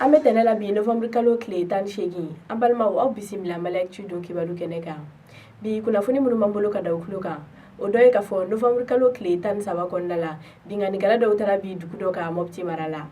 An bɛ tɛnɛ la bi, novembre kalo tile 18. An balimaw, aw bisimila Mali Actu don kibaru kɛnɛ kan. Bi kunnafoni minnu b'an bolo ka da u tulo kan, o dɔ ye k'a fɔ novembre kalo tile 13 kɔnɔna la, binkannikɛla dɔw taara bin dugu dɔ kan Mopti mara la.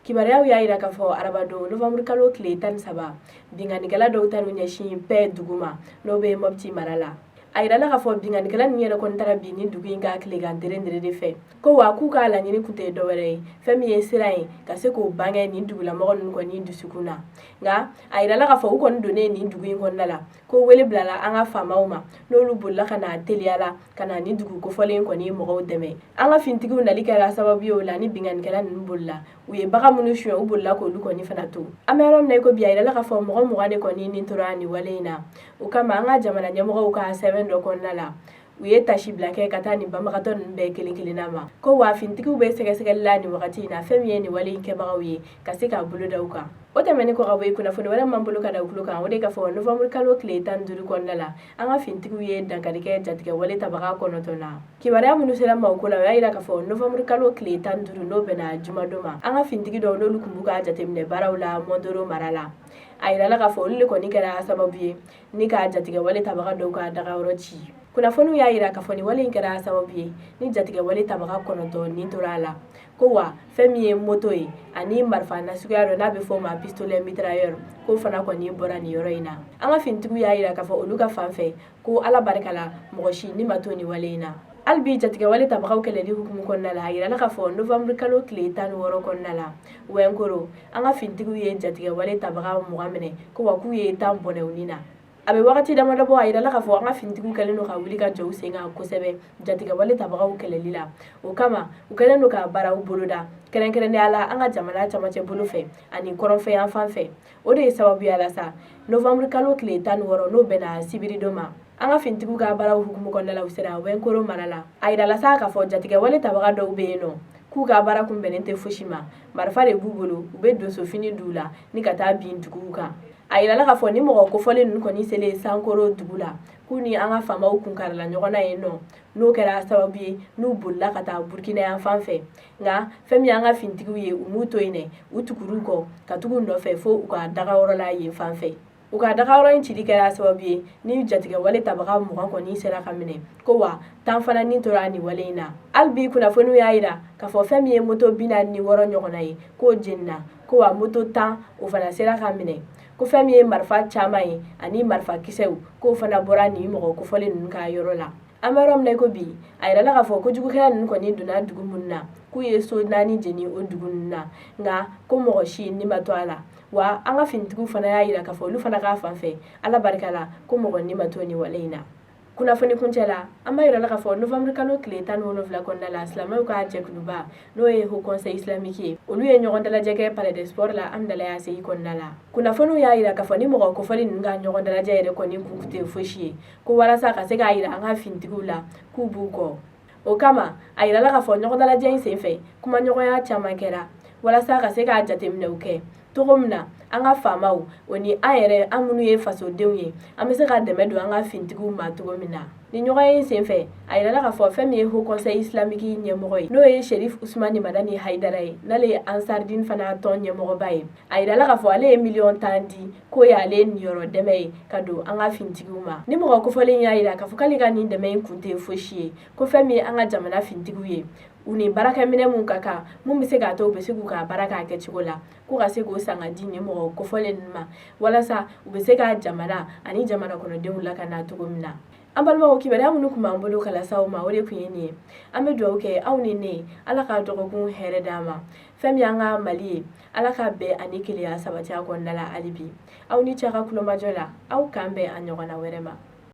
Kibaruyaw y'a jira k'a fɔ arabadon, novembre kalo tile 13, binkannikɛla dɔw taara u ɲɛsin Pɛ dugu ma, n'o bɛ Mopti mara la. A yirala k'a fɔ binkannikɛla ninnu yɛrɛ kɔni taara bin ni dugu in ka tilegan derendere de fɛ, ko wa k'u ka laɲini kun tɛ dɔwɛrɛ ye, fɛn min ye siran ye ka se k'o bange nin dugulamɔgɔ ninnu kɔni dusukun na. Nka a yirala k'a fɔ u kɔni donnen nin dugu in kɔnɔna la, ko wele bilala an ka faamaw ma, n'olu bolila ka na teliya la ka na nin dugu kofɔlen kɔni mɔgɔw dɛmɛ. An ka finitigiw nali kɛra sababu ye o la ni binkannikɛla ninnu bolila. U ye bagan minnu suɲɛ, u bolila k'olu kɔni fana to. An bɛ yɔrɔ min na i ko bi, a yirala k'a fɔ mɔgɔ 20 de kɔni ni tora nin wale in na. O kama, an ka jamana ɲɛmɔgɔw ka sɛbɛn dɔ kɔnɔna la, u ye tasibila kɛ ka taa nin banbagatɔ ninnu bɛɛ kelen kelenna ma, ko wa finitigiw bɛ sɛgɛsɛgɛli la nin wagati in na, fɛn min ye nin wale in kɛbagaw ye, ka se k'a bolo da u kan. O tɛmɛnen kɔ ka bɔ yen, kunnafoni wɛrɛ m'an bolo ka da u tulo kan, o de k'a fɔ novembre kalo tile 15 kɔnɔna la, an ka finitigiw ye dankari kɛ jatigɛwale tabaga 9 na. Kibaruya minnu sera maaw ko la, o y'a jira k'a fɔ novembre kalo tile 15, n'o bɛnna jumadon ma, an ka finitigi dɔw, n'olu tun b'u ka jateminɛ baaraw la Mondoro mara la, a yirala k'a fɔ olu de kɔni kɛra sababu ye ni ka jatigɛwale tabaga dɔw ka dagayɔrɔ ci. Kunnafoniw y'a jira k'a fɔ nin wale in kɛra sababu ye ni jatigɛwale tabaga 9 nin tora a la, ko wa fɛn min ye moto ye ani marifa nasuguya dɔ n'a bɛ fɔ o ma pistolet mitrailleur, k'o fana kɔni bɔra nin yɔrɔ in na. An ka finitigiw y'a jira k'a fɔ olu ka fan fɛ ko Ala barika la, mɔgɔ si ni ma to nin wale in na. Hali bi jatigɛwale tabagaw kɛlɛli hukumu kɔnɔna la, a yirala k'a fɔ novembre kalo tile 16 kɔnɔna la, Wɛnkoro, an ka finitigiw ye jatigɛwale tabaga 20 minɛ, ko wa k'u ye 10 bɔnɛ u ni na. A bɛ wagati damadɔ bɔ, a yirala k'a fɔ an ka finitigiw kɛlen don ka wuli ka jɔ u sen kan kosɛbɛ jatigɛwale tabagaw kɛlɛli la. O kama, u kɛlen don ka baaraw boloda, kɛrɛnkɛrɛnnenya la an ka jamana camancɛ bolo fɛ ani kɔrɔnfɛ yan fan fɛ. O de ye sababuya la sa, novembre kalo tile 16, n'o bɛnna sibiridon ma, an ka finitigiw ka baaraw hukumu kɔnɔna la, u sera Wɛnkoro mara la. A yirala sa k'a fɔ jatigɛwale tabaga dɔw bɛ yen nɔ, k'u ka baara kun bɛnnen tɛ fosi ma, marifa de b'u bolo, u bɛ donsofini d'u la ni ka taa bin duguw kan. A yirala k'a fɔ ni mɔgɔ kofɔlen ninnu kɔni selen Sankoro dugu la, k'u ni an ka faamaw kun karila ɲɔgɔn na yen nɔ, n'o kɛra sababu ye n'u bolila ka taa Burukina yan fan fɛ. Nka fɛn min y'an ka finitigiw ye, u m'u to yen dɛ, u tugur'u kɔ ka tugu u nɔfɛ fo u ka dagayɔrɔ la yen fan fɛ. U ka dagayɔrɔ in cili kɛra sababu ye ni jatigɛwale tabaga 20 kɔni sera ka minɛ, ko wa 10 fana ni tora nin wale in na. Hali bi kunnafoniw y'a jira k'a fɔ fɛn min ye moto 46 ɲɔgɔnna ye, k'o jenina, ko wa moto 10, o fana sera ka minɛ, ko fɛn min ye marifa caman ye ani marifa kisɛw, k'o fana bɔra nin mɔgɔ kofɔlen ninnu ka yɔrɔ la. An bɛ yɔrɔ min na i ko bi, a yirala k'a fɔ kojugukɛla ninnu kɔni donna dugu minnu na, k'u ye so 4 jeni o dugu ninnu na, nka ko mɔgɔ si ni ma to a la. Wa an ka finitigiw fana y'a jira k'a fɔ olu fana ka fan fɛ, Ala barika la, ko mɔgɔ ni ma to nin wale in na. Kunnafoni kuncɛ la, an b'a yirala k'a fɔ novembre kalo tile 17 kɔnɔna la, silamɛw ka jɛkuluba, n'o ye Haut Conseil islamique ye, olu ye ɲɔgɔn dalajɛ kɛ Palais des Sports la Amdalaye ACI kɔnɔna la. Kunnafoniw y'a jira k'a fɔ ni mɔgɔ kofɔlen ninnu ka ɲɔgɔn dalajɛ yɛrɛ kɔni kun tɛ fosi ye, ko walasa ka se k'a jira an ka finitigiw la k'u b'u kɔ. O kama, a yirala k'a fɔ ɲɔgɔn dalajɛ in senfɛ, kumaɲɔgɔnya caman kɛra walasa ka se k'a jateminɛw kɛ cogo min na an ka faamaw o ni an yɛrɛ, an minnu ye fasodenw ye, an bɛ se ka dɛmɛ don an ka finitigiw ma cogo min na. Ni ɲɔgɔn ye senfɛ, a yirala k'a fɔ fɛn min ye Haut Conseil islamique ɲɛmɔgɔ ye, n'o ye Sherif Usumani Madani Hayidara ye, n'ale ye Ansardine fana tɔn ɲɛmɔgɔba ye, a yirala k'a fɔ ale ye miliyɔn 10 di, k'o y'ale niyɔrɔ dɛmɛ ye ka don an ka finitigiw ma. Ni mɔgɔ kofɔlen y'a jira k'a fɔ k'ale ka nin dɛmɛ in kun tɛ fosi ye, ko fɛn min ye an ka jamana finitigiw ye, u ni baarakɛminɛ mun ka kan, mun bɛ se k'a to u bɛ se k'u ka baara k'a kɛcogo la, k'u ka se k'o san ka di nin mɔgɔ kofɔlen ninnu ma, walasa u bɛ se ka jamana ani jamana kɔnɔdenw lakana cogo min na. An balimaw, kibaruya minnu tun b'an bolo ka lase aw ma, o de tun ye nin ye. An bɛ dugawu kɛ aw ni ne, Ala ka dɔgɔkun hɛrɛ d'an ma. Fɛn min y'an ka Mali ye, Ala ka bɛn ani kelenya sabati a kɔnɔna la hali bi. Aw ni ce a ka kulomajɔ la. Aw k'an bɛn a ɲɔgɔnna wɛrɛ ma.